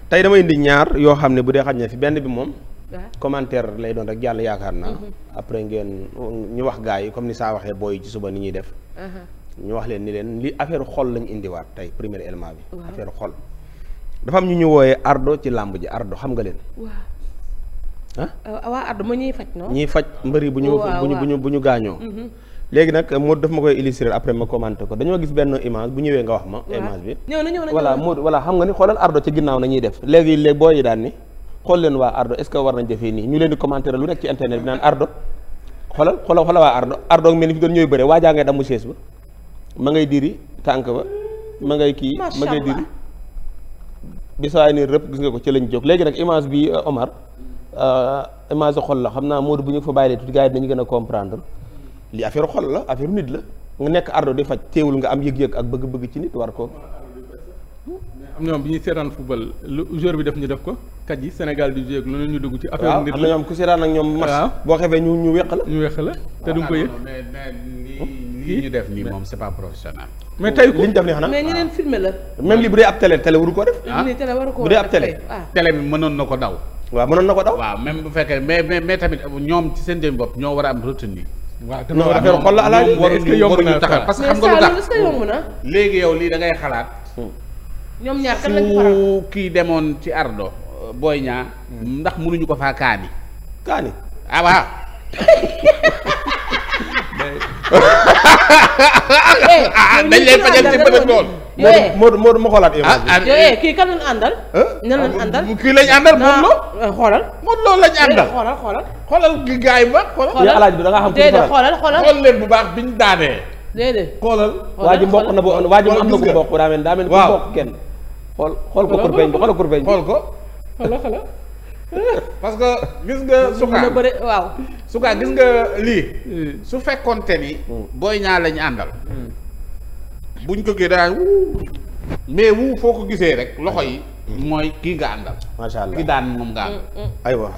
tey dama indi ñaar yoo xam ne bu dee xaj na fi benn bi moom. commentaire lay doon rek jàll yaakaar naa. après ngeen ñu wax gars yi comme ni saa waxee booy ci suba ni ñuy def. ñu wax leen ni leen li affaire xol lañ indiwaat tey premier élément bi. affaire xol. dafa am ñu ñu wooyee ardo ci làmb ji ardo xam nga leen. waa ardo ma ñuy faj noonu. ñiy faj mbëri bu ñu gaañoo. léegi nag Modou daf ma koy illustrer après ma commenté ko dañoo gis benn image bu ñëwee nga wax ma. image bi ñëw na voilà Modou voilà xam nga ni xoolal ardo ci ginnaaw na ñuy def léegi booy yi daan ni xool leen waa ardo est-ce que war nañ defee nii ñu leen di commenter lu nekk ci internet bi naan ardo xoolal waa ardo mel ni fi doon ñooy bëre waajaa ngay damu sees ba ma ngay diri tànk ba ma ngay kii ma ngay diri bi saa ni rëpp gis nga ko ci lañ jóg léegi nag image bi Omar image xol la xam naa Modou bu ñu fa bàyyi tuuti gars yi dañu gën a comprendre li affaire xol la affaire nit la nga nekk ardo di faj teewul nga am yëg-yëg ak bëgg-bëgg ci nit war ko am na ñoom bi ñuy seetaan football lu joueur bi def ñu def ko kat yi Sénégal di jouer lu ne ñu dugg ci affaire nit la. am na ñoom ku seetaan ak ñoom match boo xefee ñu weq la te du nga ko yëg mais lii ñu def nii moom c'est pas professionnel. mais tey li ñu def nii xanaa mais ñi leen filmé la même li bu dee ab télé waru ko def bu dee ab télé télé bi mënoon na ko daw. waaw mënoon na ko daw waaw même bu fekkee mais tamit ñoom ci seen jëm bopp ñoo war a am retenue. waaw non affaire xol la alaaji waruñu taxaw parce que xam nga lu tax est-ce que yomb na léegi yow lii da ngay xalaat ñoom ñaar kan lañ faral fu kii demoon ci ardo Boy Niang ndax mënuñu ko faa kaani waaw dañ lay fajal ci bët lool Modou ma xoolaat image bi kii kan lañ àndal ñan lañ àndal kii lañ àndal Modou Lo lañ àndal xoolal gi gaay ba xoolal yaa alaaj bi da nga xam déedéet xoolal leen bu baax biñ daanee déedéet xoolal waa ji mbokk na waa ji am na ku mbokk daa mel ku mbokk kenn xool ko kurbeñ bi xool ko parce que gis nga sukaa waaw sukaa gis nga lii su fekkoonte ni Boy Niang lañu àndal buñ ko gee daan mais foo ko gisee rek loxo yi mooy kii nga àndal macha allah ki daan moom nga am aywa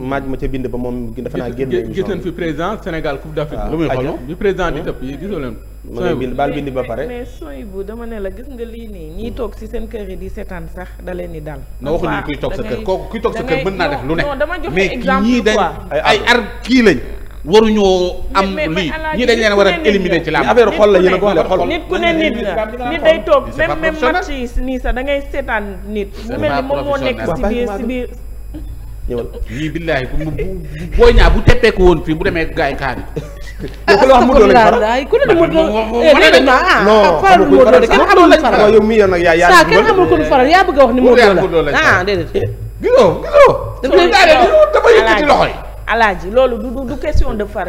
maaj ma ca bind ba moom dafa naa génn gis nañ fi président Sénégal Coupe d'Afrique lu muy xool bi président di tëpp yi gisoo leen ma ngay bind baal bindi ba pare mais sooy bu dama ne la gis nga lii nii ñiy toog ci seen kër yi di seetaan sax da leen di dal na waxuñu kuy toog sa kër kooku kuy toog sa kër mën naa def lu ne non dama joxe mais exemple ñii dañ ay ar kii lañ waruñoo am lii ñii dañ leen war a éliminer ci la affaire xol la yéen a ko waxee xol nit ku ne nit la nit day toog même match yi nii sax da ngay seetaan nit mu mel ni moom moo nekk ci biir ñëwal ñii billaahi Boy Niang bu teppeeku woon fii bu demee gaay kaani yow ku la wax Modou Lo lañ faral ku ne Modou non faral Modou Lo de kenn xamul lu faral yow mii yow nag yaa saa kenn xamul ko lu faral yaa bëgg a wax ni Modou Lo la déedéet gisoo dafa yëkkati loxo yi alaaji loolu du question de far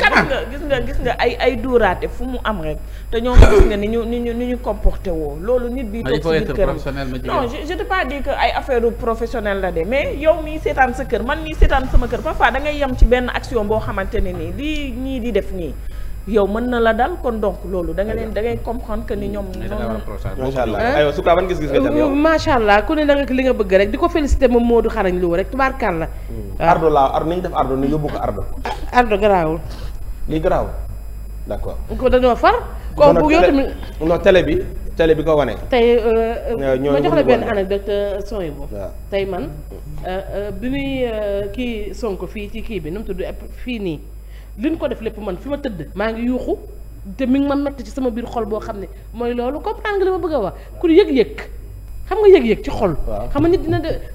gis nga ay duuraate fu mu am rek te ñoom gis nga ni ñu comporté woo loolu nit bi toog si biir këram non je te pas dire que ay affaire professionnel la de mais yow mii seetaan sa kër man mii seetaan sama kër parfois da ngay yem ci benn action boo xamante ne nii lii ñii di def nii yow mën na la dal kon donc loolu da ngay comprendre que ni ñoom macha allah aywa su ko ban gis-gis nga yow macha allah ku ne da nga li nga bëgg rek di ko félicité moom Modou xarañ lu rek tubaarkàlla ardo nañu def ardo ni yóbbu ko ardo garaawul lii garaawul d'accord ko dañoo far kooku yow tamit non télé bi ko wane tey ma jox la benn anecdote son yi boobu tey man bi muy kii Sonko fii ci kii bi nu mu tudd fii nii li ñu ko def lépp man fi ma tëdd maa ngi yuuxu te mi ngi ma metti ci sama biir xol boo xam ne mooy loolu comprendre nga li ma bëgg a wax ku yëg-yëg xam nga yëg-yëg ci xol xam nga nit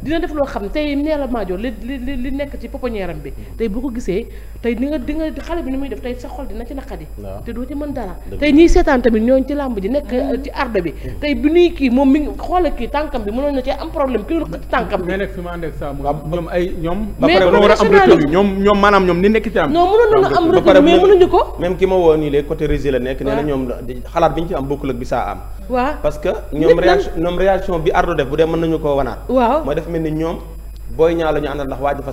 dina def loo xam ne tey nee la maajoor li nekk ci pouponnière bi tey boo ko gisee tey di nga xale bi ni muy def tey sa xol dina ci naqadi te doo ci mën dara tey ñiy seetaan tamit ñooñu ci làmb ji nekk ci arde bi tey bi nuy kii moom mi ngi xoole kii tànkam bi mënoon na ci am problème kii ci tànkam bi mais nag fi ma ànd ak saa ñoom ay ñoom mais war a am retenue ñoom maanaam ñoom ni nekk ci am non mënoon na am retenue mais mënuñu ko même ki ma woo nii léegi côté régie la nekk nee na ñoom xalaat bi ñu ci am bokkul ak bi saa am waaw parce que ñoom réaction bi ardo def bu dee mën nañu koo wanaat waaw mooy dafa mel ni ñoom Boy Niang la ñu àndal ndax waa dafa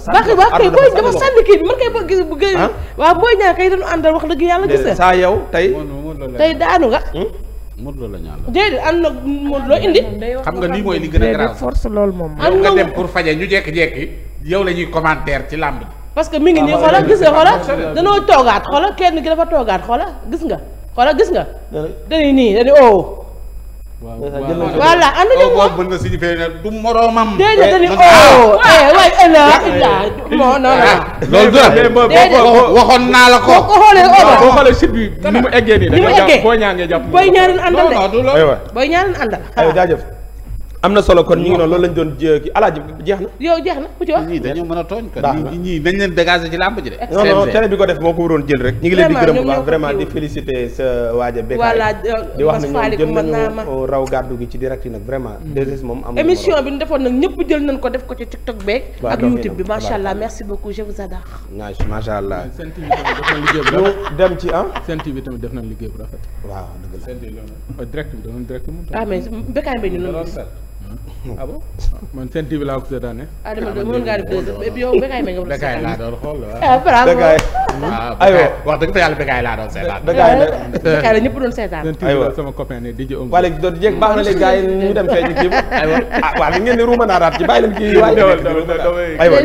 kay booy dafa sànni kii bi man kay bëgg waaw Boy Niang kay dañu àndal wax dëgg yàlla gis saa yow tey daanu nga Modou Lo la ñu àndal déedéet ànd na Modou Lo indi xam nga lii mooy li gën a grave force loolu moom yow nga dem pour faje ñu jekki-jekki yow la ñuy commentaire ci làmb ji parce que mi ngi nii xoola gis nga xoola danoo toogaat xoola kenn ki dafa toogaat xoola gis nga dañuy nii dañuy voilà ànd ñu moom mën na signifier ne du moroomam. déedéet dañuy waay non non loolu waxoon naa la ko. ko xoolee boo xoolee site bi ni mu eggee nii. ni mu eggee boo ñaangee jàpp booy ñaareel àndal de. aywa booy ñaareel àndal. aywa jaajëf. am na solo kon ñu ngi noonu loolu lañ doon kii alaaji jeex na. yow jeex na ku ci wax. ñii dañoo mën a tooñ kat. ñii dañ leen dégager ci làmb ji de. non non télé bi ko def moo ko waroon jël rek. ñu ngi leen di gërëm bu baax vraiment di féliciter sa waaja Bécaye. voilà di wax ne ñoom jël nañu raw gàddu gi ci direct yi nag vraiment. déedéet moom am émission bi ñu defoon nag ñëpp jël nañ ko def ko ci TikTok beeg. ak YouTube bi macha allah merci beaucoup je vous adore. macha allah. Sen TV tamit def nañ liggéey bu rafet. ñu dem ci Sen TV tamit def nañ liggéey bu rafet. waaw dëgg la. Sen TV direct bi doon direct moom. ah mais Bécaye Mbaye ñu doon gis. ah bon man Sen TV laa ko seetaane. ah dama mën ngaa def yow Bécaye Mbaye nga war a Bécaye laa doon xool bravo aywa wax dëgg fa yàlla Bécaye laa doon seetaan. Bécaye la ñëpp doon seetaan. Sen TV la sama copain ne DJ Omzo. waa léegi doon jéeg baax na léegi gars yi ñu dem fee ñu kii aywa ah waa li ngeen di ruuma naaraat ci bàyyi leen kii waay aywa